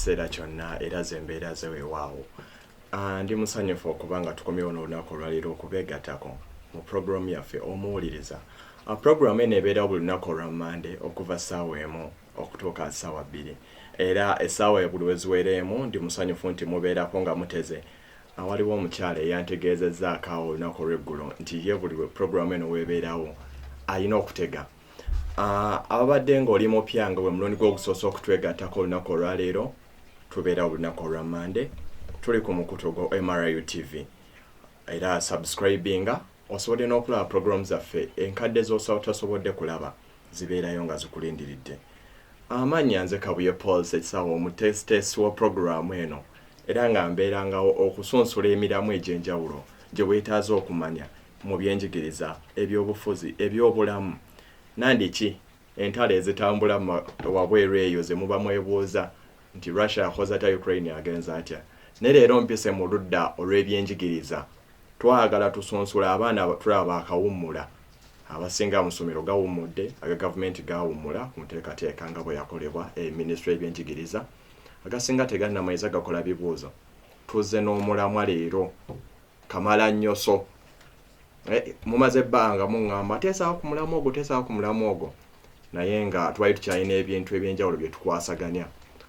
Ekiseera kyonna era zembeera ze weewaawo. Ndi musanyufu okuba nga tukomyewo n'olunaku olwaleero okubeegattako mu pulogulaamu yaffe Omuwuliriza. Pulogulaamu eno ebeerawo buli lunaku olwa Mmande okuva ssaawa 1 okutuuka ssaawa 2. Era essaawa buli we ziwera 1 ndi musanyufu nti mubeerako nga muteze. Waliwo omukyala eyantegeezezzaako awo olunaku olw'eggulo nti ye buli we pulogulaamu eno weebeerawo alina okutega. Ababadde ng'oli mupya nga gwe mulundi gwo ogusoose okutwegattako olunaku olwaleero, tubeerawo olunaku olwa Mmande, tuli ku mukutu gwa MRU TV. Era subscribinga osobodde n'okulaba pulogulaamu zaffe enkadde z'otasobodde kulaba zibeerayo nga zikulindiridde. Amannya nze Kabuye Paul Ssekisawo, omuteesiteesi wa pulogulaamu eno, era nga mbeerangawo okusunsula emiramu egy'enjawulo gye weetaaze okumanya mu byenjigiriza, ebyobufuzi, ebyobulamu, nandiki entalo ezitambula wabweru eyo ze muba mwebuuza nti Russia akoze atya, Ukraine agenze atya. Ne leero mpise mu ludda olw'ebyenjigiriza. Twagala tusunsula abaana tulaba baakawummula. Abasinga amasomero gawummudde, aga gavumenti gawummula ku nteekateeka nga bwe yakolebwa minisitule y'ebyenjigiriza. Agasinga tegannamaliza gakola bibuuzo. Tuzze n'omulamwa leero kamala nnyoso. Mumaze ebbanga muŋŋamba teesaako ku mulamwa ogwo, teesaako ku mulamwa ogwo, naye nga twali tukyalina ebintu ebyenjawulo bye tukwasaganya.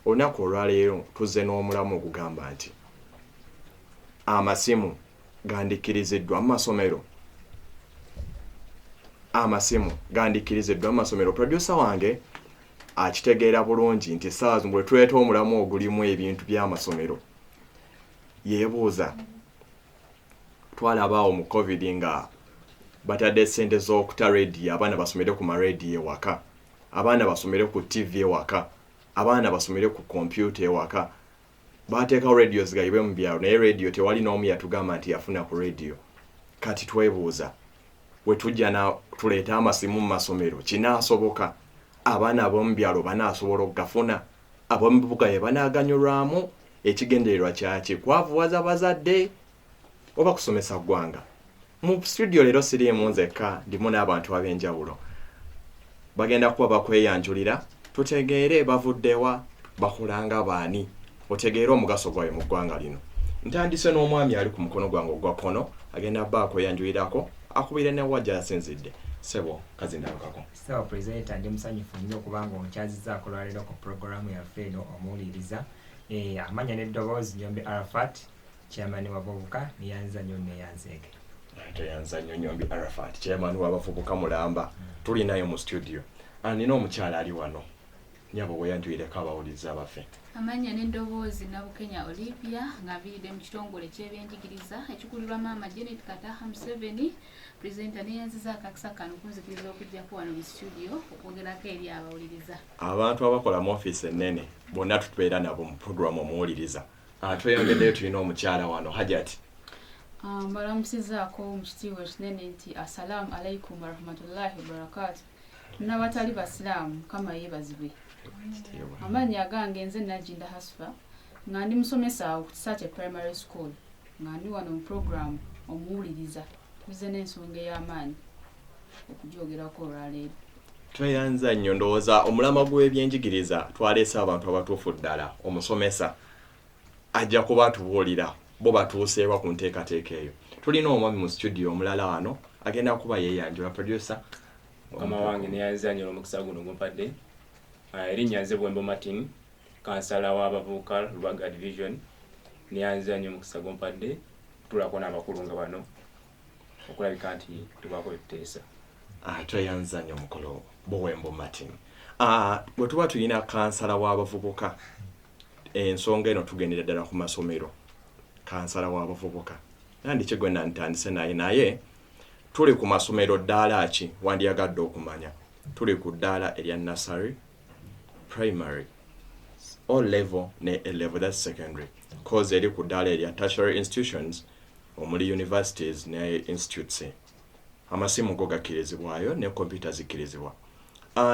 Olunaku olwaleero tuzze n'omulamwa ogugamba nti amasimu gandikkiriziddwa mu masomero. Amasimu gandikkiriziddwa mu masomero. Producer wange akitegeera bulungi nti essaawa zino bwe tuleeta omulamwa ogulimu ebintu by'amasomero yeebuuza. Twalaba awo mu COVID nga batadde ssente z'okuta rediyo, abaana basomere ku marediyo ewaka, abaana basomere ku TV ewaka, abaana basomere ku kompyuta ewaka. Bateekawo rediyo zigayibwe mu byalo, naye rediyo tewali n'omu yatugamba nti yafuna ku rediyo. Kati twebuuza, we tujja na tuleeta amasimu mu masomero kinaasoboka? Abaana ab'omu byalo banaasobola okugafuna? Ab'omu bibuga be banaaganyulwamu? Ekigendererwa kyaki? Kwavuwaza bazadde oba kusomesa ggwanga? Mu studio leero siriimu nzekka, ndimu n'abantu ab'enjawulo. Bagenda kuba bakweyanjulira tutegeere bavuddewa, bakola nga baani, otegeere omugaso gwabwe mu ggwanga lino. Ntandise n'omwami ali ku mukono gwange ogwa kkono, agenda bba akweyanjulirako akubire ne wa gy'asinzidde. Ssebo, kazindalukako. Ssebo presenter, ndi musanyufu nnyo okubanga onkyazizzaako olwaleero ku pulogulaamu yaffe eno Omuwuliriza. Amannya n'eddoboozi Nyombi Arafat, chairman w'abavubuka, neyanza nnyo, neyanzeege. Toyanza nnyo Nyombi Arafat, chairman w'abavubuka mulamba, tulinayo mu studio. Nina omukyala ali wano. Nyabo, weyanjulireko abawuliriza baffe. Amannya n'eddoboozi Nabukenya Olivia, nga nviiridde mu kitongole ky'ebyenjigiriza ekikulirwa Maama Janet Kataha Museveni. Presenter, neyanziza akakisa kano kunzikiriza okujjako wano mu studio okwogerako eri abawuliriza. Abantu abakola mu ofiisi ennene bonna tubeera nabo mu pulogulaamu Omuwuliriza. Tweyongeddeyo, tulina omukyala wano, Hajati. Mbalamusizaako mu kitiibwa ekinene nti assalaamu alaikum warahmatullahi wabarakatu. N'abatali basiraamu, Mukama yeebazibwe. Amannya agange nze Najinda Hasfa, nga ndi musomesa awo ku Kisaakye Primary School, nga ndi wano mu program Omuwuliriza. Tuzze n'ensonga ey'amaanyi okugyogerako olwaleero. Tweyanza nnyo. Ndowooza omulamwa gw'ebyenjigiriza twaleese abantu abatuufu ddala. Omusomesa ajja kuba atubuulira bo batuuseewa ku nteekateeka eyo. Tulina omwami mu studio omulala wano, agenda kuba yeeyanjula. Producer. Mukama wange, neyanziza nnyo olw'omukisa guno gumpadde. Erinnya nze Bwembo Martin, kansala w'abavubuka Lubaga Division. Neyanziza nnyo omukisa gumpadde okutuulako n'abakulu nga bano okulabika nti tubaako bye tuteesa. Tweyanza nnyo omukolo Buwembo Martin. Bwe tuba tulina kansala w'abavubuka, ensonga eno tugendera ddala ku masomero. Kansala w'abavubuka nandiki gwe nanditandise naye, naye tuli ku masomero ddaala ki wandyagadde okumanya? Tuli ku ddaala erya nursery, primary, O level ne A level, that's secondary cause eri ku ddaala erya tertiary institutions omuli universities ne institutes, amasimu go gakkirizibwayo ne kompyuta zikkirizibwa?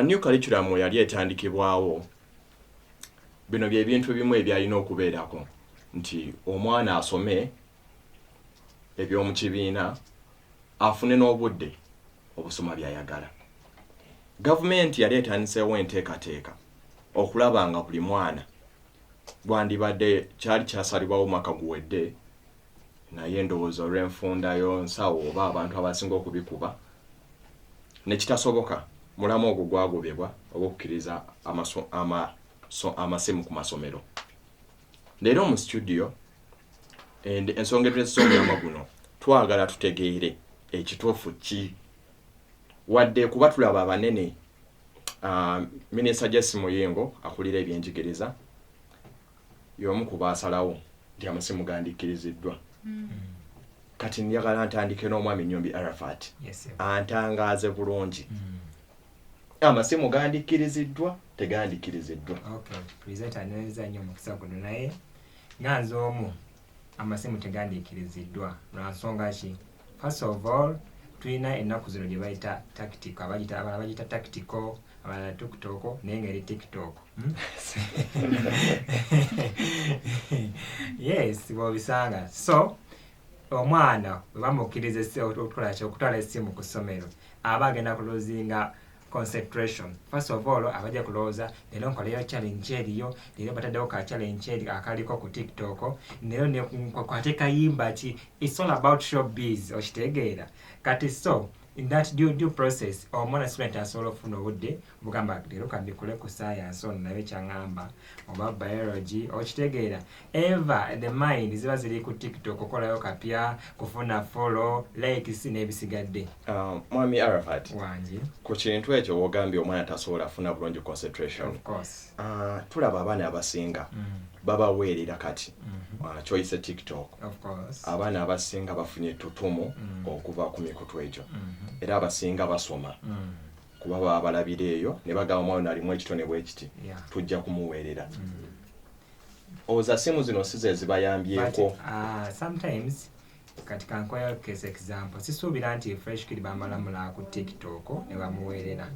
New curriculum yali etandikibwawo, bino bye bintu ebimu ebyalina okubeerako nti omwana asome eby'omu kibiina, afune n'obudde obusoma by'ayagala. Gavumenti yali etandiseewo enteekateeka okulaba nga buli mwana Gwandibadde kyali kyasalibwawo omwaka guwedde, naye ndowooza olw'enfundayo nsawo oba abantu abasinga okubikuba nekitasoboka, mulamu ogwo gwagobebwa oba okukkiriza amasimu ku masomero. Leero mu studio ensonga etuleetesa omulamwa guno, twagala tutegeere ekituufu ki, wadde kuba tulaba abanene. Minisita Jesse Muyingo akulira ebyenjigiriza y'omu ku baasalawo nti amasimu gandikkiriziddwa. Kati njagala ntandike n'omwami Nyombi Arafat Yes, sir. antangaaze bulungi, amasimu gandikkiriziddwa, tegandikkiriziddwa? Okay, presenter, neyanza nnyo omukisa guno, naye nga nze omu, amasimu tegandikkiriziddwa. Lwa nsonga ki? First of all, tulina ennaku zino gye bayita tactical, abagita, abalala bagiyita tactical, abalala tiktok, naye nga eri TikTok. Yes, bw'obisanga. So omwana bwe bamukkiriza okukola ki, okutwala essimu ku ssomero, aba agenda kulosinga concentration. First of all, abajja kulowooza, leero nkoleyo challenge eriyo, leero bataddewo ka challenge eri akaliko ku TikTok, leero nkwate kayimba ki. It's all about showbiz, okitegeera? Kati so in that due process, omwana student asobola okufuna obudde bugamba, leero kambikule ku science ono naye kyaŋŋamba oba biology, okitegeera? Ever the mind ziba ziri ku TikTok, okolayo kapya, kufuna follow, likes n'ebisigadde. Mwami Arafat, Wangi. ku kintu ekyo wogambye omwana tasobola afuna bulungi concentration, Of course. Tulaba abaana abasinga babaweerera kati kyoyise TikTok. Of course. Abaana abasinga bafunye ettutumu okuva ku mikutu egyo, era abasinga basoma kuba baba balabira eyo ne bagamba omwana alimu ekitone bwe kiti, tujja kumuweerera. Oza simu zino si ze zibayambyeko? But, sometimes kati kankoya case example, sisuubira nti Fresh Kid bamalamula ku TikTok ne bamuweerera.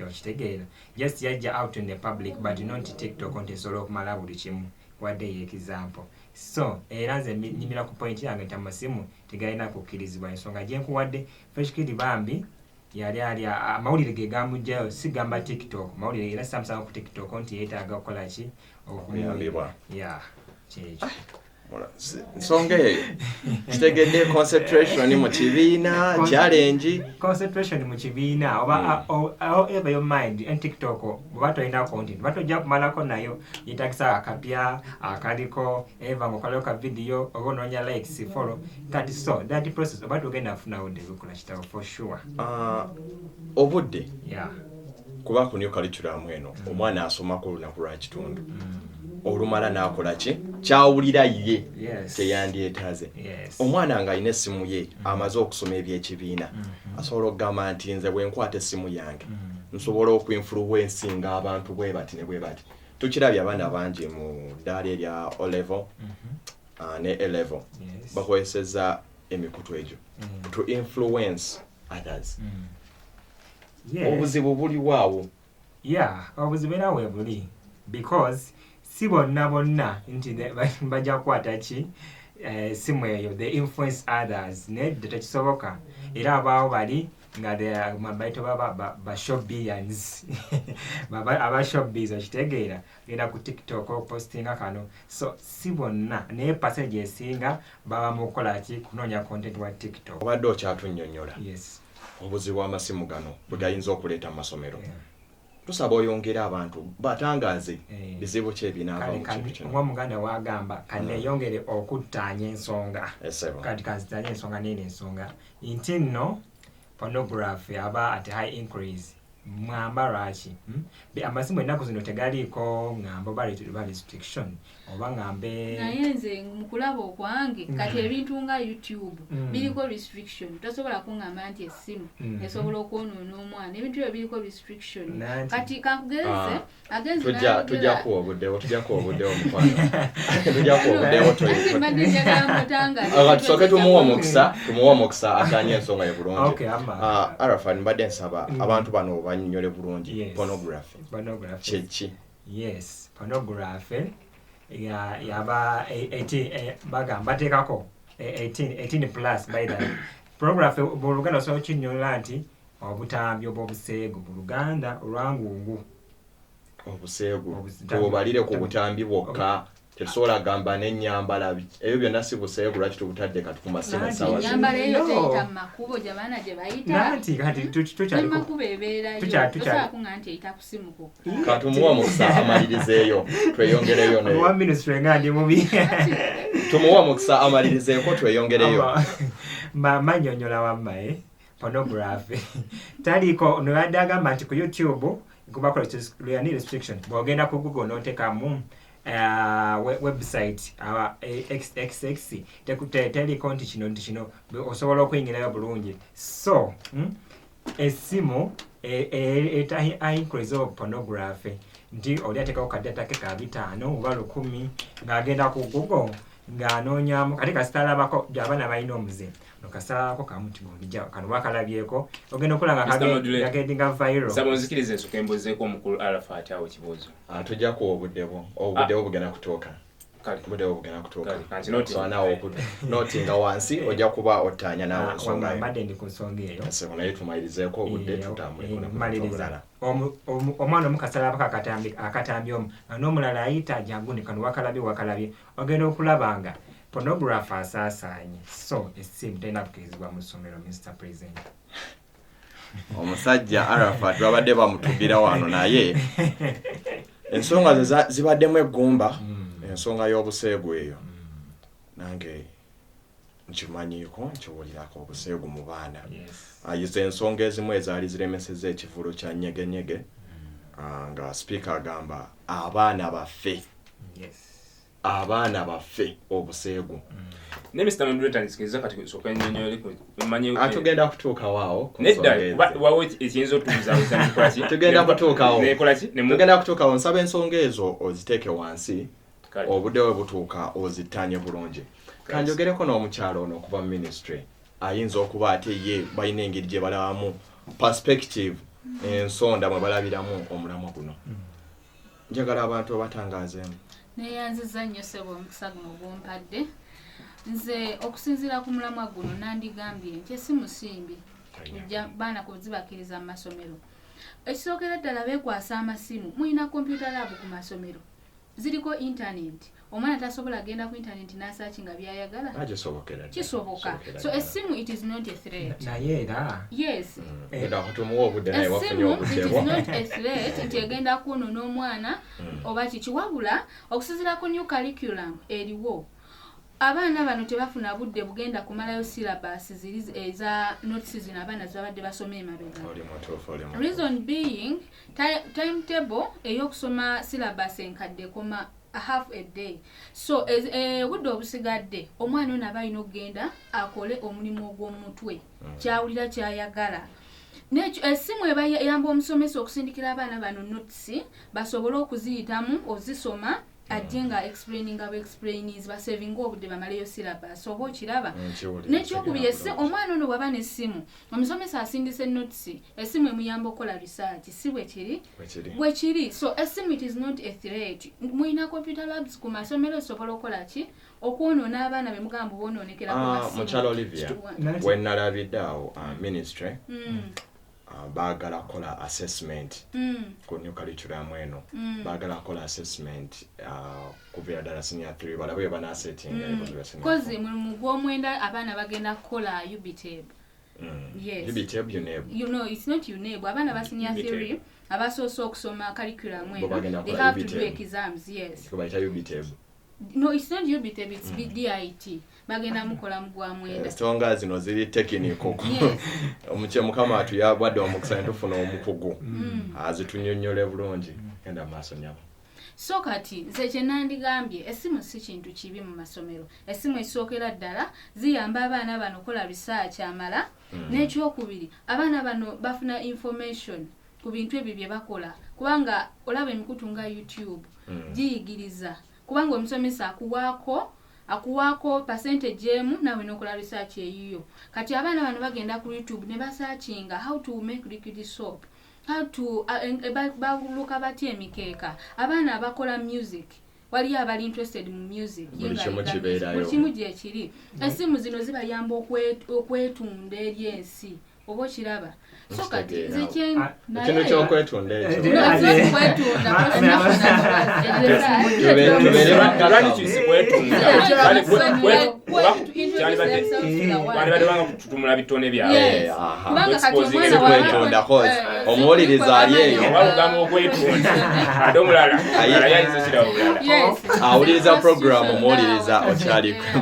Okitegeera? Just yajja out in the public, but not TikTok nti esobola okumala buli kimu, wadde ye example. So era nze nyimira ku point yange nti amasimu tegalina kukkirizibwa. Ensonga gye nkuwadde, Fresh Kid bambi yali ali amawulire ge gamugjayo, sigamba TikTok mawulire, era samusanga ku TikTok nti yeetaaga kukola ki. Okuyambibwa. Yeah, kyekyo. Nsonga eyo kitegedde, concentration mu kibiina, challenge. Concentration mu kibiina oba eva your mind en TikTok, bweba tolina content, oba tojja kumalako nayo, yetagisa akapya akaliko eva ngaokolayo ka video oba onoonya likes, follow. Kati so that process oba togenda kufunawo dde bikola kitabo for sure. Obudde, kuba ku new curriculum eno omwana asomako olunaku lwa kitundu, olumala n'akola ki kyawulira ye kyeyandyetaaze. Omwana ng'alina essimu ye, amaze okusoma ebyekibiina, asobola okugamba nti nze bwe nkwata essimu yange nsobola okuinfluencinga abantu bwe bati ne bwe bati. Tukirabye abaana bangi mu ddaala erya O level ne A level bakozeseza emikutu egyo to influence others. Obuzibu buliwaawo? Yeah, obuzibu era weebuli, because si bonna bonna nti bajja kukwata ki, simu eyo, they influence others. Nedda, tekisoboka. Era abaawo bali nga bayita ba showbians, aba showbiz, okitegeera? Genda ku TikTok opostinga kano. So si bonna, naye percentage esinga baba mu kukola ki, kunoonya content wa TikTok. Obadde okyatunnyonnyola obuzibu amasimu gano bwe gayinza okuleeta mu masomero. Tusaba oyongere abantu batangaaze bizibu ki ebinaava Kale mu kintu kino. Oba muganda wagamba kaneyongere okuttaanya ensonga. Esebo. Kati kanzitaanye ensonga neeno ensonga nti nno pornography aba at high increase. Mwamba lwaki? Hmm? Amasimu ennaku zino tegaliiko ŋŋamba oba oba restriction oba ŋŋambe. Naye nze mu kulaba okwange, kati ebintu nga YouTube biriko restriction. Tosobola kuŋŋamba nti essimu esobola okwonoona omwana. Ebintu ebyo biriko restriction. Nanti. Kati kankugereze, agenze Tujja kuwa obuddewo, tujja kuwa obuddewo mukwano, tujja kuwa obuddewo. Anti mbadde njagala mutangaze. Aka tusooke tumuwe omukisa atanye ensonga ye bulungi. Okay, ama. Ah, Arafat, mbadde nsaba abantu bano bannyonnyole bulungi pornography Pornography. kyeki? Yes, pornography ya yaba 18, bagamba bateekako 18 plus. By the way, pornography mu Luganda osobola okinnyonnyola nti obutambi oba obuseegu mu Luganda olwangungu. Obuseegu, tububalire ku butambi bwokka? Tetusobola gamba n'ennyambala, ebyo byonna si buseegu. Lwaki tubutadde kati ku masimu essaawa zino? Ennyambala eyo No. teyita mu makubo gy'abaana gye bayita. Nanti kati tukyali ku Nemakubo ebeerayo. Tukyali- Tosobola kuŋŋamba nti eyita ku simu kwokka. Katumuwe omukisa amalirizeeyo, tweyongereyo ne Owa ministry nga ndi mubi. Tumuwe omukisa amalirizeeko, tweyongereyo. Manyonyola wamma, pornography taliko. Nobadde agamba nti ku YouTube kubakola yani restriction. Bwogenda ku Google notekamu website aba xxx teriko nti kino nti kino, osobola okuyingirayo bulungi. So essimu increase of pornography nti oli ateekako ka data ke ka 500 oba 1000 ng'agenda ku Google ng'anoonyamu. Kati kasita alabako, abaana balina omuze no, kasita alabako kamu nti gondija kano wakalabyeko, ogenda okulaba nga Mr. Modulator. kagendinga viral. Nsaba onzikirize ensooka embuuzeeko omukulu Arafat awo ekibuuzo. Ah, tujja kuwa obudde bwo, obudde bwo bugenda kutuuka. Kale. Obudde bwo bugenda kutuuka. Kale, kanti noting. So naawe notinga wansi, ojja kuba ottaanya naawe Ah, ensonga wamma yo. mbadde ndi ku nsonga eyo. Ssebo, naye tumalirizeeko obudde, tutambuleko ne ku Maliriza. omulala. Omwana omu kasalabako akatambi omu nga n'omulala ayita janguni kano wakalabye wakalabye, ogenda okulaba nga pornography asaasaanye. So essimu terina kukkirizibwa mu ssomero, Mr President. Omusajja Arafat babadde bamutugira wano, naye ensonga ze zibaddemu eggumba. Ensonga y'obuseegu eyo nange nkimanyiiko, nkiwulirako, obuseegu mu baana. Ayiza ensonga ezimu ezaali ziremesezza ekivulu kya Nyegenyege. Ah, nga sipiika agamba abaana baffe, abaana baffe obuseegu. Ne Mr Moderator, nzikiriza kati nsooka nnyonnyole ku mmanyi. Ah, tugenda kutuukawo awo ku Nedda, nsonga ezo. Wawo ekiyinza otubuzabuza nekola ki? Tugenda kutuukawo. Nekola ki? Tugenda kutuukawo. Nsaba ensonga ezo oziteeke wansi, Kale. obudde bwe butuuka ozittanye bulungi. Kanjogereko n'omukyalo ono okuva mu ministry, ayinza okuba ate ye balina engeri gye balabamu perspective, ensonda mwe balabiramu omulamwa guno. Njagala abantu obatangazeemu. Neyanziza nnyo ssebo omukisa guno gwompadde. Nze okusinziira ku mulamwa guno nandigambye nti essimu simbi kujja baana kuzibakkiriza mu masomero. Ekisookera ddala, beekwasa amasimu. Mulina computer lab ku masomero, ziriko internet. Omwana tasobola genda ku internet n'asearchinga byayagala? Agisobokera ddala. Kisoboka. Kisobokera So ddala. essimu, it is not a threat. Naye era Yes. Genda tumuwa obudde, naye wafunye Essimu, it obudde is bwo. not a threat nti egenda kwonoona omwana oba kiki. Wabula okusinziira ku new curriculum eriwo, abaana bano tebafuna budde bugenda kumalayo syllabus ziri eza notes zino abaana zebabadde basoma emabega. Oli mutuufu, oli mutuufu. Reason being, timetable ey'okusoma syllabus enkadde ekoma half a day. So obudde obusigadde omwana ono aba alina okugenda akole omulimu ogw'omutwe, kyawulira kyayagala. Nekyo essimu eba eyamba omusomesa okusindikira abaana bano notes basobole okuziyitamu, ozisoma, ajje nga explaininga bu explainings, basavinga obudde bamaleyo syllabus, oba okiraba? Nkiwulira, Nekyokubiri, nkiwulira esse bulungi. omwana ono bw'aba n'essimu, omusomesa asindisa enotes, essimu emuyamba okukola research. Si bwe kiri? Bwe kiri. Bwe kiri. So essimu, it is not a threat. Mulina computer labs ku masomero, esobola okukola ki okwonoona abaana be mugamba bonoonekera ku Ah, masimu? Mukyala Olivia, Nanti- we nalabidde awo, ministry baagala kukola assessment ku new curriculum eno. Baagala kukola assessment kuviira ddala senior 3, balabe bwe banaasettinga ebibuuzo bya senior Kozi four. mu gw'omwenda abaana bagenda kukola UBTEB. Yes. UBTEB, UNEB. You know, it's not UNEB. Abaana ba senior UBTEB. 3 abasoose okusoma curriculum Bo eno, bagenda they kukola have to do UBTEB. exams, yes. Kwe bayita UBTEB. No, it's not UBTEB, it's BDIT. Bagenda mukola mu gwa mwenda. Ensonga zino ziri technical. Yes. Omukye mukama atuyabwadde omukisa ne tufuna omukugu azitunyonnyole bulungi. Genda mu maaso, nyabo. So kati nze kye nandigambye, essimu si kintu kibi mu masomero. Essimu ekisookera ddala ziyamba abaana bano okukola research amala. N'ekyokubiri, abaana bano bafuna information ku bintu ebyo bye bakola, kubanga olaba emikutu nga YouTube giyigiriza, kubanga omusomesa akuwaako percentage emu, naawe n'okola research eyiyo. Kati abaana bano bagenda ku YouTube ne basearchinga how to make liquid soap, how to baluka batya emikeeka. Abaana abakola music, waliyo abali interested mu music, ye Buli nga kimu ayiga music. kibeerayo. Buli kimu gyekiri. Essimu zino zibayamba okwetunda eri ensi. Oba okiraba. So kati nze Ekintu ky'okwetunda ekyo. Kwetunda. Lwaki si kwetunda? Bandibadde banga kututumula bitone byabwe. Yes. Kubanga kati Exposing omwana Kwetunda cause omuwuliriza ali eyo Oba ogamba okwetunda ate omulala omulala yayinza okiraba obulala. Yes. Awuliriza program omuwuliriza okyali ku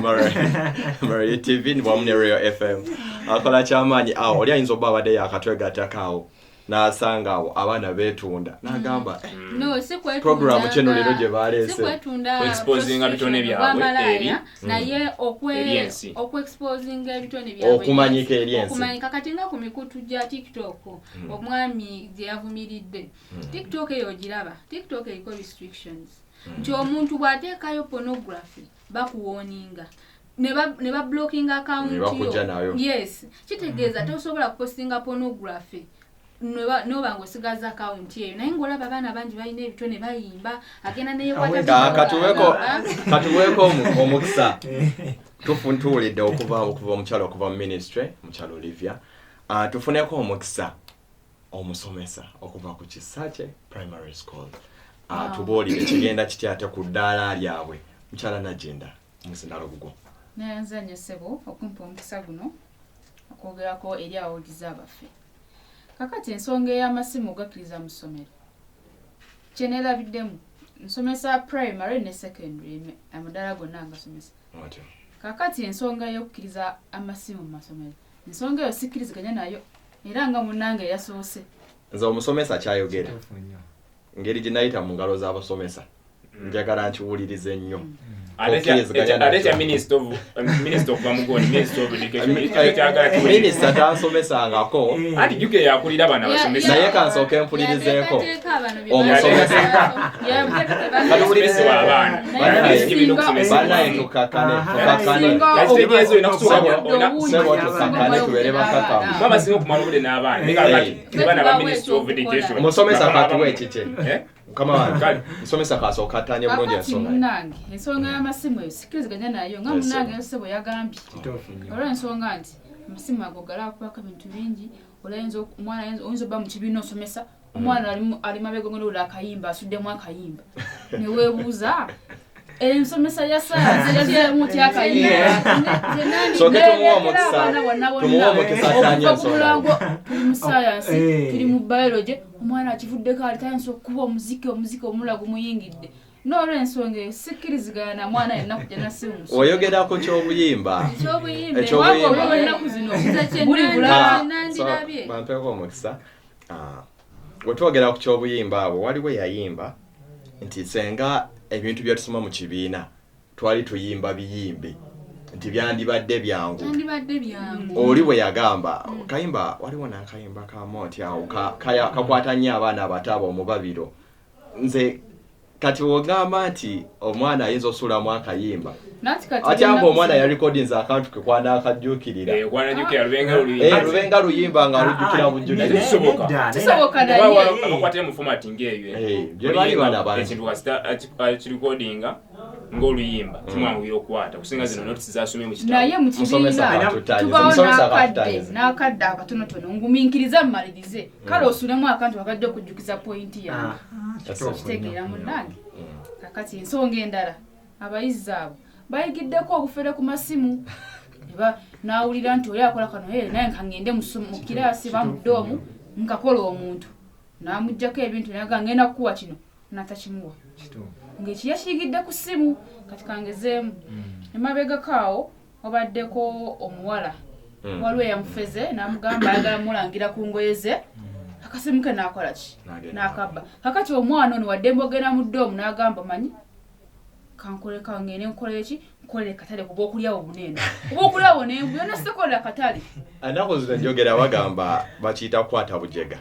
Maria TV wamu ne Royal FM akola kyamaanyi awo oli ayinza obba abadde yakatwegattako awo n'asanga awo abaana beetunda n'agamba "Eh, No, si kwetunda. Program kino leero gye baleese." Si kwetunda. Exposinga bitone byabwe Bwamalaaya, naye eri ensi. okwe-exposinga ebitone byabwe. Okumanyika eri ensi. Okumanyika kati nga ku mikutu gya TikTok omwami gye yavumiridde. TikTok eyo ogiraba. TikTok eriko restrictions. Nti omuntu bw'ateekayo pornography bakuwoninga. Ne ba blocking account Ne bakujja nayo. Yes. Kitegeeza tosobola kupostinga pornography. Noba ng'osigaza akawunti eyo naye ng'olaba abaana bangi balina ebitone bayimba agenda neyekwata Katuweeko omukisa tuwulidde okuva omukyalo okuva mu ministry mukyalo Olivia. Tufuneko omukisa omusomesa okuva ku Kisakye Primary School. Tubuulire kigenda kitya ate ku ddaala lyabwe. Mukyala Nagenda omusindalo gugwo. Nayanza nnyo ssebo okumpa omukisa guno okwogerako eri abawuliza baffe. Kakati ensonga ey'amasimu gakkiriza mu ssomero kye neerabiddemu nsomesa primary ne secondary amaddala gonna ngasomesa. Otyo. Kakati ensonga y'okukkiriza amasimu mu masomero ensonga eyo sikkiriziganya nayo era nga munnange yasoose. Nze omusomesa kyayogera Kituufu nnyo. ngeri gye nayita mu ngalo z'abasomesa njagala nkiwulirize nnyo. Ate kya minister okuva mu goni, minister of education, ekyo kyagala kiwulirize. Minisita tansomesangako. Anti jjukira yakulira bano abasomesa. Naye kansooke mpulirizeeko. Omusomesa. Katuwulirize abaana. Bannaye tukakkane, tukakkane. Yakitegeeza olina kusooka olina Ssebo tukakkane tubeere bakakamu. Kuba basinga okumala obudde n'abaana. Naye kakati baana ba minister of education. Omusomesa katuwe ekikye. Eh? Mukama wange. Kale. Omusomesa kasooka attanye bulungi Kakati ensonga ye. munnange ensonga y'amasimu eyo sikkiriziganya nayo nga Yes, munnange sir. ssebo yagambye. Kituufu nnyo. Olw'ensonga nti amasimu ago galakubako ebintu bingi olayinza omwana oyinza obba mu kibiina osomesa omwana ali mabega ng'olowooza akayimba asuddemu akayimba ne weebuuza ensomesa ya sayansi yazzeemu ti akayimba. Sooke tumuwe omukisa. Abaana bonna bonna Tumuwe omukisa attanye okuva ku ensonga ye. mulango tuli mu sayansi tuli mu biology omwana akivuddeko ali tayinza okukuba omuziki omulala gumuyingidde. N'olwensonga eyo sikkiriziganya na mwana yenna kujja na ssimu mu ssomero. Oyogera ku ky'obuyimba. Ekyobuyimba. Ekyobuyimba. Kubanga ennaku zino buli bulala. Nandilabye. Bampeeko omukisa. Bwe twogera ku ky'obuyimba awo waliwo eyayimba nti senga ebintu bye tusoma mu kibiina twali tuyimba biyimbe nti byandibadde byangu. Byandibadde byangu. Oli bwe yagamba kayimba waliwo n'akayimba kamu nti awo kakwata nnyo abaana abato abo omubabiro. Nze kati wogamba nti omwana ayinza osuulamu akayimba Nanti kati atya ennaku nga omwana zino- yarekodinze akantu ke kwanaakajjuukirira. Kwanajjukira lubenga oluyimba. Lubenga luyimba nga alujjukira bujjukire. Kisoboka. Kisoboka naye. Abakwatira mu format ng'eyo. Gye bali bano abantu. Ekintu kasita akirekodinga ng'oluyimba kimwanguyira okukwata kusinga zino notes zasomye mu kitabo. Naye mu Musomesa kibiina katutanyize. tubaawo Musomesa katutanyize. n'akadde akatonotono ngumiikiriza mmalirize kale osulemu akantu akajja okujjukiza pointi yange. Kitegeera munnange. Kakati ensonga endala abayizi abo bayigiddeko obufere ku masimu. N'awulira nti oli akola kano naye nkangende mu kiraasi bamudde omu nkakola omuntu n'amuggyako ebintu naye ngenda kukuwa kino n'atakimuwa. Ng'ekiya kiyigidde ku ssimu kati kangezeemu. Emabegako awo wabaddeko omuwala waliwo eyamufeze n'amugamba ayagala mulangira ku ngoye ze akasimu ke n'akola ki n'akabba. Kakati omwana ono wadde mbogera mu ddoomu n'agamba manyi kankole kangende nkole ki nkolere katale kuba okulyawo bunene kuba okulyawo nenguyo nasikolera katale. Ennaku zino njogera bagamba bakiyita kukwata bujega.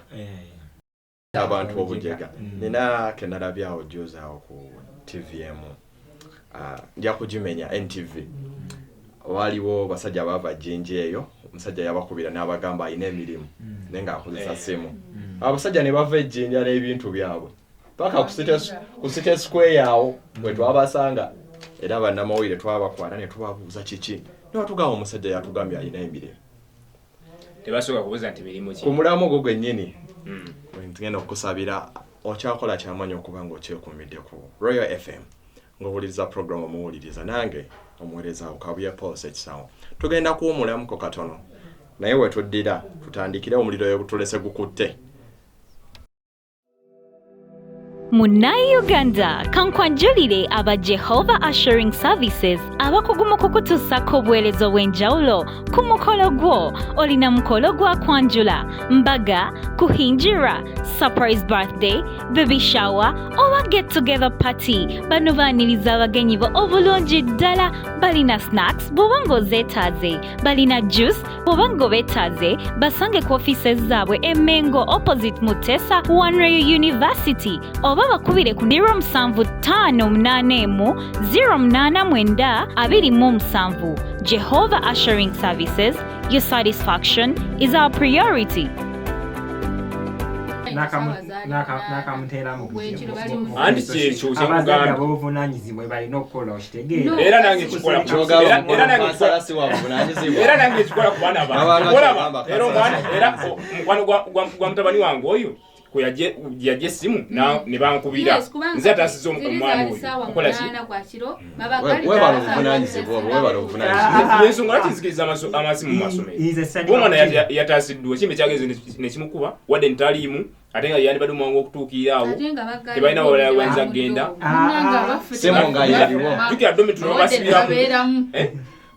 Abantu obujega. Nina ke nalabye awo juzi awo ku TV emu. Nja kugimenya NTV. Waliwo basajja baava Jinja eyo, omusajja yabakubira n'abagamba alina emirimu naye ng'akozesa ssimu. Abasajja ne bava e Jinja n'ebintu byabwe paka ku City Square awo bwe twabasanga era bannamawulire twabakwata ne tubabuuza kiki ne batugamba omusajja yatugambye alina emirimu. Tebasooka kubuuza nti mirimu ki. Ku mulamu ogwo gwennyini tugenda okukusabira okyakola kyamaanyi okuba ng'okyekuumidde ku Royal FM ng'owuliriza program Omuwuliriza, nange omuweereza wo Kabuye Paul Ssekisawo. Tugenda kuwumulamuko katono, naye we tuddira tutandikire omuliro wetulese gukutte. Munnayuganda, kankwanjulire aba Jehovah Assuring Services abakugu mu kukutuusaako obuweereza obw'enjawulo ku mukolo gwo. Olina mukolo gwa kwanjula, mbaga, kuhinjira, surprise birthday, baby shower oba get together party. Bano baaniriza abagenyi bo obulungi ddala. Balina snacks bw'oba ng'ozeetaaze, balina juice bw'oba ng'obeetaaze. Basange ku offices zaabwe e Mengo, opposite Mutesa One Royal University, oba bakubire ku 0758 089 27. Jehovah Assuring Services, your satisfaction is our priority. N'akamuteeramu. Anti kyekyo abazadde kyekugamba. Ab'obuvunaanyizibwa balina okukola, okitegeera? No. Era nange kikola ku- Kyogamba era nange kansala kikola si wa buvunaanyizibwa. Era nange kikola ku baana bange. Abanga Olaba, kyogamba era omwana kansala. era mukwano gwa mutabani wange oyo kwe yajja essimu ne bankubira. Yes, kubanga Nze ataasiza ziri omwana zaali oyo ssaawa okola ki? 8 kwa kiro, babagalira Weebale ssaawa obuvunaanyizibwa obwo, weebale obuvunaanyizibwa. Ensonga lwaki nzikiriza amasimu mu masomero? Nze sanyuka Omwana kukiri. yataasiddwa ekimbe kyagenze nekimukuba, wadde ntaliimu, ate nga yandibadde omwangu okutuukirira awo. Ate nga baggalidde Tebalina walala obudde bayinza kugenda. Munnange, abaffe Simu nga yeriwo. Jjukira dormitory babasibiramu. babeeramu. Eh?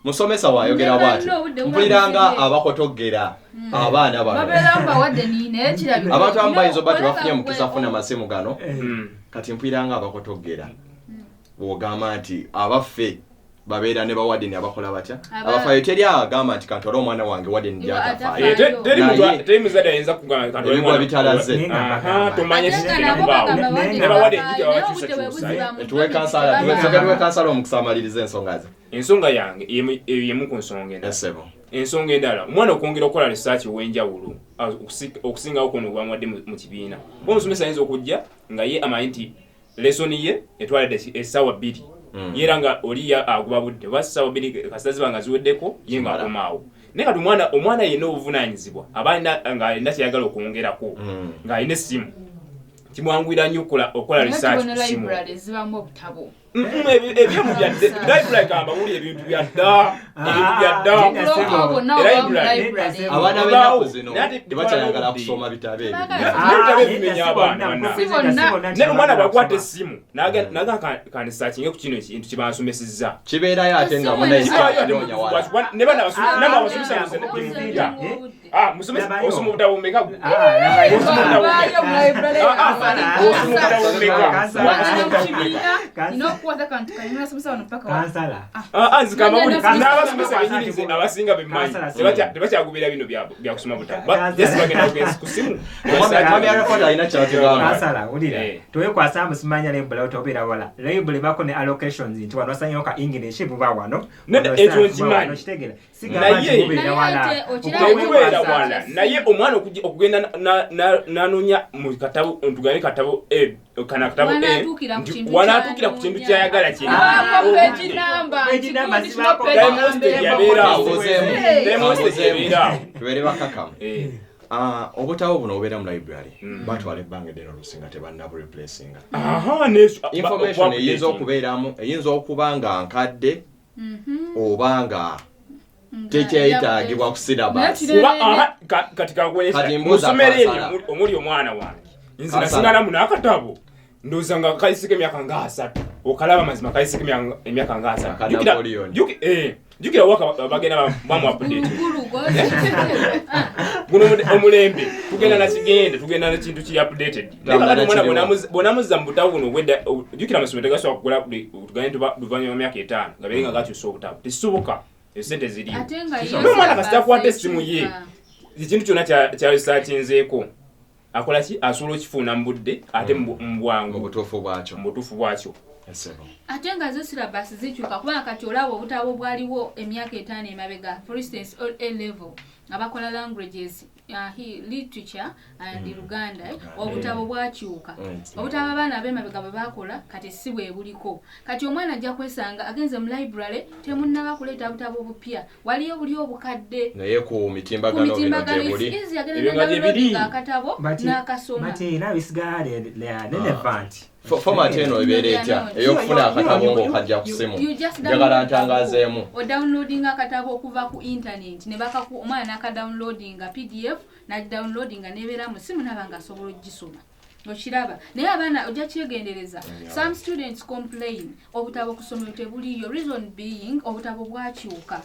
Musomesa waayogera bw'ati, Obudde buba mpulira nga busibye. abakotogera abaana bano. Babeeramu bawadde ni naye kirabika Abantu abamu bayinza oba No, tebafunye olaba mukisa gwe- funa masimu gano. Kati mpulira nga abakotogera bw'ogamba nti abaffe babeera ne bawadeni abakola batya. Abafaayo teri agamba nti kantwale omwana wange wadeni Iwe gyatafaayo. Eh, teri Naye- teri muzadde ayinza kugamba kanti Ebigwa bitalaze. Naye nga Aha, mbagamba. tomanye Ate nga kigenda nabo kubaawo. bagamba Ne- wadde ne bawadde tebafaayo, enjigga naye babakyusa obudde bwe kyusa, buziba mu Tuwe dormitory kansala, tebabaayo. tuwe tuwe kansala omukisa amalirize ensonga ze. Ensonga yange eyo yemu ku nsonga endala. Esebo. Ensonga endala, omwana okwongera okukola research ow'enjawulo okusingawo kuno gwamuwadde mu kibiina, oba omusomesa ayinza okujja nga ye amanyi nti lesson ye etwala essaawa 2. Ye era nga oli ye aguba budde oba essaawa 2 kasita ziba nga ziweddeko, ye nga Kimala. akomaawo. Naye kati omwana yenna obuvunaanyizibwa aba nga alina kyeyagala okwongerako, ng'alina essimu, kimwanguyira nnyo okukola research tubona ku ssimu. Library zibamu obutabo. Ebyemu byadde library, kamba wuli ebintu byadda, ebintu byadda. Obuloko bwonna Era oba mu library. library. Abaana Olwawo, b'ennaku zino naye ate tebakyayagala obudde. kusoma bitabo ebyo. Tebaagala. N'ebitabo ebimenya abaana bannange. Si bonna. Naye omwana bw'akwata essimu naga kandisakinge ku kino ekintu kyebansomesezza. Kibeerayo ate nga Essimu munayioonya wala. Ne bana Ah, abasomesa obudde. Ah, musomesa Labayo. osoma obutabo bumeka gwe? Labayo. Osoma obutabo Baayo mu library. Osoma obutabo bumeka? Kansala. Mwana ne mu kibiina Kansala. nina okukwata kantu kalina nasomesa wano paka wa Kansala. Ah, ah, nzikamba buli Kansala. n'abasomesa bennyini nze abasinga bemmanyi Kansala. Tebakyagubira bino bya kusoma butabo. Kansala. Just bagenda bugenzi ku simu. Mwami Arafat alina kyatugamba. Kansala, wulira. Eh. Twekwasa musimanya library tobeera wala. Library bako ne allocations nti wano wasanyewo ka English buba wano. Nedda, Wano ekyo science buba nkimanyi. wano, kitegeera. Sigamba nti Naye- mubeera Naye wala. ate okiraba Tebubeera Okwekwasa. wala, naye omwana okugenda nanoonya mu katabo, tugambe katabo A, kana katabo A, Wanaatuukira ku nti kintu wanaatuukira ku kintu ky'anoonya. kyayagala kyennyini. Abaako page Obudde. number, Page number kikundi kino zibaako. page Time number wasted emu. yabeera awo. Abuzeemu. Time wasted yabeera awo. Tubeere bakakamu. Eh. Ah, obutabo buno obubeera mu library batwala ebbanga eddene olusinga tebannabureplacinga. Aha, Information eyinza okubeeramu eyinza okuba nga nkadde oba nga tekyeyitaagibwa ku syllabus. Naye kiri- Kuba aha, kati kakwesa Kati mbuuza musomero eryo kansala. omuli omwana wange nze Kansala. nasinganamu n'akatabo, ndowooza nga kayiseko emyaka nga 30, okalaba mazima kayiseko emyaka nga 30. Aka Napoleon. Jjukira waka bagenda bamu update. Gulu gozi. Guno omulembe tugenda nakigenda, tugenda nekintu kiri updated. Naye Tugenda kakati omwana nakiriwo. bw'onamuzza mu butabo buno obwedda, jjukira amasomero tegasobola kugula tugambe tuba luvannyuma lwa myaka 5 nga beere nga gakyusa obutabo, tekisoboka, esente ziriyo. Ate nga yo N'omwana kasita akwata syllabus essimu ye, ekyuka. ekintu kyonna kyaresearchinzeeko akola ki, asobola okukifuuna mu budde ate mu Mu bwangu, butuufu bwakyo. mu butuufu bwakyo. Esebo. Ate nga zo syllabus zikyuka, kubanga kati olaba obutabo bwaliwo emyaka 5 emabega, for instance all A level abakola languages. Literature and Luganda, obutabo bwakyuka. Obutabo abaana ab'emabega bwe bakola kati si bwe buliko. Kati omwana ajja kwesanga agenze mu library, temunnaba kuleeta butabo bupya, waliyo buli obukadde. Naye ku mitimbagano bino gye buli. Easy, agenda downloading akatabo n'akasoma. But era bisigala relevant. Format eno ebeera etya ey'okufuna akatabo ng'okajja ku ssimu? Njagala ntangazeemu. Odownloading akatabo okuva ku internet ne bakaku, omwana n'akadownloadinga PDF, n'agidownloadinga n'ebeera mu ssimu n'aba ng'asobola okugisoma. Okiraba? Naye abaana ojja kyegendereza. Some students complain obutabo ku ssomero tebuliiyo, reason being obutabo bwakyuka.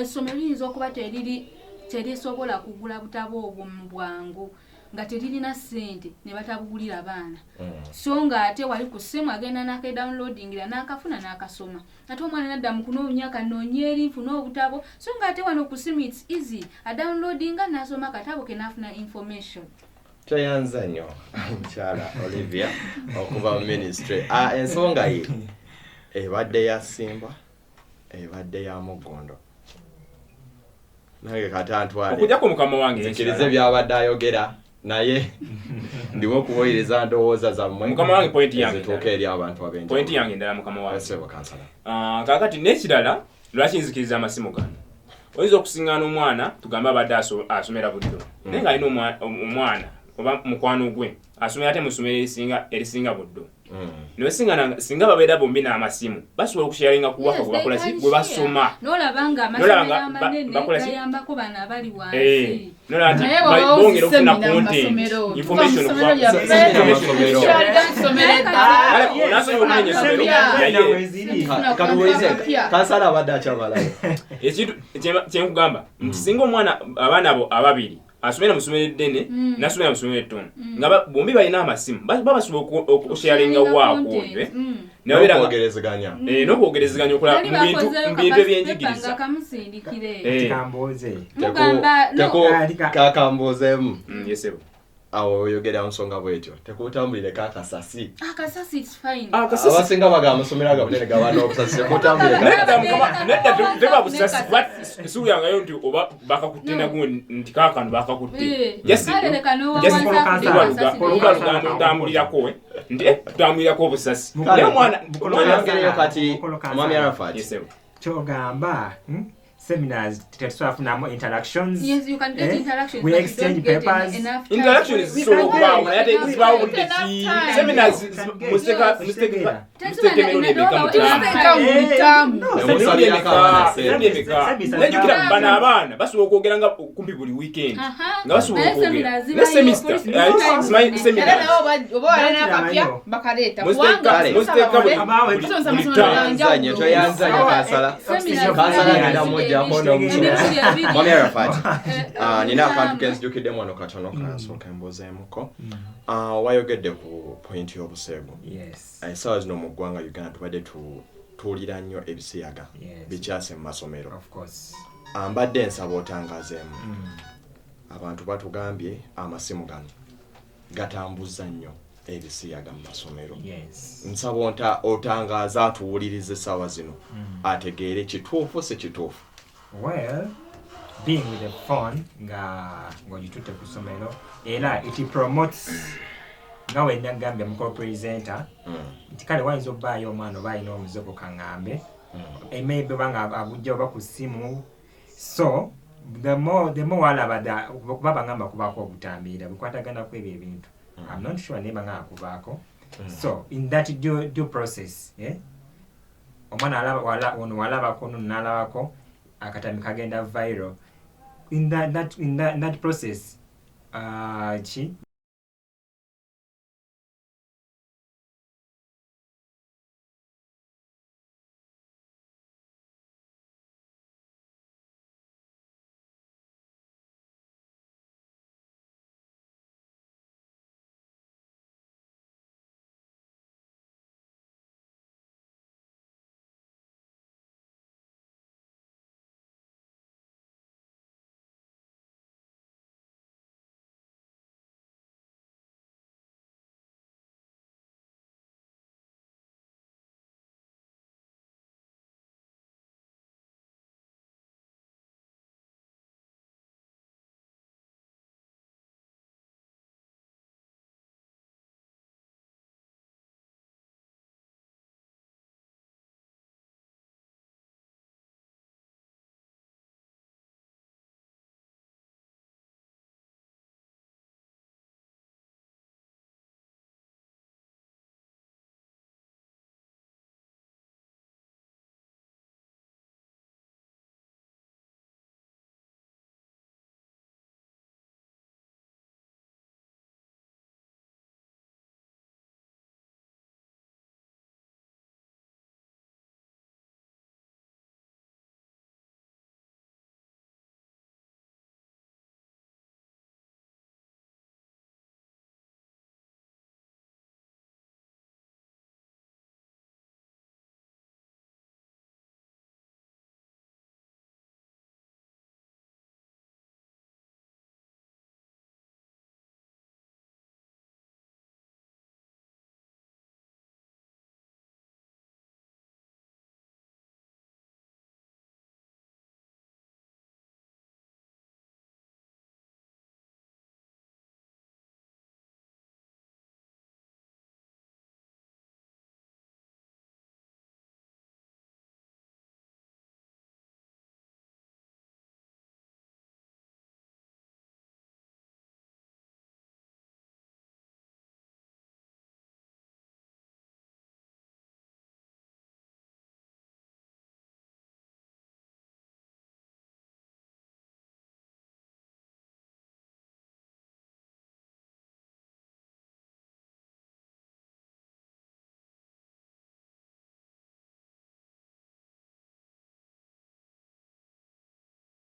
Essomero liyinza okuba teriri terisobola kugula butabo obwo mu bwangu, nga teririna ssente ne batabugulira baana. So ng'ate wali ku ssimu agenda n'akedownloadingira n'akafuna n'akasoma. Ate omwana nadda mu kunoonya kanoonye eri nfune obutabo, so ng'ate wano ku ssimu it's easy, adownloadinga n'asoma akatabo ke n'afuna information. Tweyanza nnyo mukyala Olivia okuva mu ministry. Ensonga ye ebadde ya Simba, ebadde ya Muggondo. Nange kati antwale. Okujjako mukama wange nzikirize by'abadde ayogera, naye ndiwo okuwuliriza ndowooza zammwe. Mukama wange, point yange ezituuka eri abantu ab'enjawulo. Point yange endala, mukama wange. Ssebo kansala. Kaakati n'ekirala, lwaki nzikiriza amasimu gano? Oyinza okusiŋŋaana omwana, tugambe abadde asomera Buddo, naye ng'alina omwana oba mukwano gwe asomera ate mu ssomero erisinga Buddo. Naye singa babeera bombi n'amasimu, basobola okusharinga ku waka gwe bakola ki, gwe basoma. N'olaba nga N'olaba nga amasomero amanene bakola ki? gayambako bano abali wansi. N'olaba nti Naye bw'oba bongera ozisse okufuna mina mu content, masomero, information tuva mu okuva ssomero lyaffe. Amasomero. Tukyalira mu ssomero eddala. Kale, onaasonyiwa okumenya essomero, naye Katuwulirize, kansala abadde akyabalayo. Ekintu kye nkugamba nti singa omwana, abaana abo ababiri asomera mu ssomero eddene n'asomera mu ssomero ettono, nga bombi balina amasimu, basobola okusharinga Sharinga waako content. oyo, eh? Ne babeera nga N'okwogerezeganya. N'okwogerezeganya okulala Bali mu bakozeeyo mu bintu ka ebyenjigiriza. paper nga kamusindikire. Kambuuze. Mugamba, no. Kakambuuzeemu. Yes, sir. Awo oyogera nsonga bwetyo, tekutambulireko akasasi. Akasasi it's fine. Akasasi. Abasinga bagamba amasomero aganene gaba n'obusasi, tekutambulireko Nedda, akasasi. mukama, nedda, teba busasi, Nekasasi. kuba suuyangayo nti oba bakakutte No. nagwo nti kaakano bakakutte. Kale leka n'owa Just wansi akudde akasasi naye. luba lugambo lutambulirako, nti tutambulirako obusasi. Mukolo- Naye omwana, mukolo omwana Oyongereyo kati, Mukolo kansala. Mwami Arafat. Yes, sir. Kyogamba, seminars tetusobola kufunamu interactions. Yes, you can get interactions, We but you exchange don't get papers. enough time. Interactions zisobola okubaawo, naye ate zibaawo budde Enough ki? time. Seminars Yes. musiteka Tezibana emirundi enough emeka mu time. ttaano? Musiteka mu ttaano. No, Ne Emirundi musabirako emeka? abaana ssente. Emirundi emeka? Seminars Nejjukira zibawo. bano abaana basobola okwogera nga kumpi buli weekend. Aha. Nga basobola Naye okwogera. seminars Ne zibayo, semester, for instance, simanyi times. seminars. Era nabo oba walina akapya Nayo. bakaleeta. Musiteka- Kubanga Kale. musiteka tusomesa buli amasomero ttaano. ga njawulo. Toyanzanye, toyanzanye kansala. Seminars Kansala zibayo. agenda mujjako n'omukyala. Emirundi ebiri. Mwami Arafat, nina akantu Mukama. kenzijukiddemu wano katono kansooka mbuuzeemuko. Wayogedde ku point y'obuseegu. Yes. Essaawa zino mu ggwanga Uganda tubadde tuwulira nnyo ebisiyaga Yes. bikyase mu masomero. Of course. Mbadde nsaba otangazeemu. Abantu batugambye amasimu gano gatambuza nnyo ebisiyaga mu masomero. Yes. Nsaba otangaaze atuwulirize essaawa zino ategeere kituufu si kituufu. Well, being with the phone nga ng'ogitutte ku ssomero era it promotes, nga we nagambye mukolo presenter nti kale wayinza obbaayo omwana oba alina omuzigo kaŋŋambe, maybe oba nga agujja oba ku ssimu, so the more walaba kuba bagamba kubaako obutambiira bukwatagana ku ebyo ebintu. I'm not sure, naye bagamba kubaako. So in that due process, eh? Omwana alaba ono walabako, ono n'alabako, akatambi kagenda viral. In that process, ki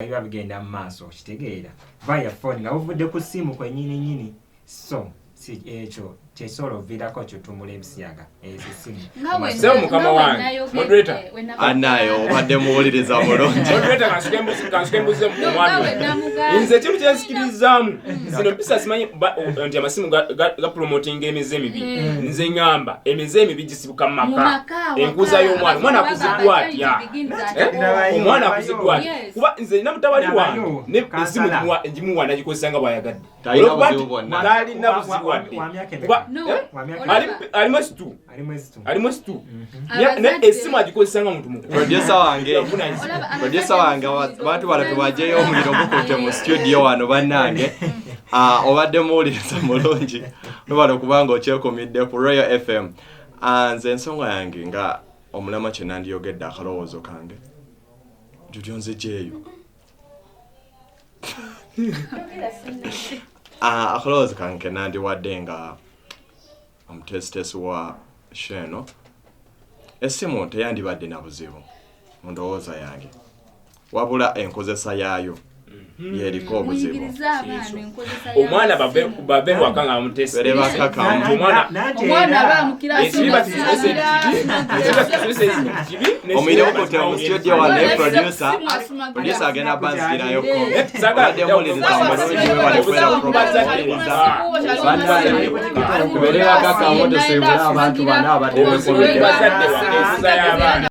Biba bigenda mu maaso, okitegeera, via phone, nga buvudde ku ssimu kwennyini nyini. So si ekyo kyesobola okuviirako kyotumbula ebisiyaga, ezo essimu. Nga we- Sebo mukama nga we wange, nayogedde, moderator. we na- Anaye obadde muwuliriza mulungi. Moderator, kansuke mbuze No, nga omwami. we namugambye. Nze ekintu kyensikirizaamu, zino mpisa simanyi nti amasimu gapromotinga emize emibi. Nze ŋŋamba emize emibi gisibuka mu Mu maka. maka, waka. Enkuza y'omwana, omwana akuziddwa atya? Charity begins at Eh? home. Omwana akuziddwa atya? Yes. Kuba nze nina mutabani wange Nabayo, ne kansala. esimu gimuwa nagikozesa nga bw'ayagadde. Talina Olwokuba buzibu nti bwonna. talina buzibu wadde. Wa myaka emeka? Kuba No, eh? Wa myaka olaba, Ali mwezi tu, Ali mwezi tu. ali mwezi tu. Abazadde- Naye esimu agikozesa nga muntu mukulu. Producer wange. Yavunanyizibwa. olaba Producer wange, abantu bano tubajjeyo omuliro gukutte mu studio wano bannange. Ah, obadde muwuliriza mulungi, webale okubanga okyekumidde ku Royal FM. Ah, nze ensonga yange nga omulama kye nandiyogedde, akalowoozo kange jutyo nzigyeyo. Ah, akalowoozo kange ke nandiwadde nga omuteesiteesi wa show, essimu teyandibadde na buzibu mu ndowooza yange, wabula enkozesa yaayo yeriko obuzibu. Muyigirize abaana enkozesa Omwana y'amasimu. bave waka nga bamutesite. Bere bakakamu. Omwana Omwana aba mu kirasi ekibi nga bakizese asumagira. kibi. Omuliro gukutte mu studio wano, producer producer agenda banzigirayoko. Obadde muwuliriza mulungi, webale kubeera program. Bannange, tubeere bakakamu, tusiibule abantu bano abadde beekumidde. Bazadde waka enkuza y'abaana.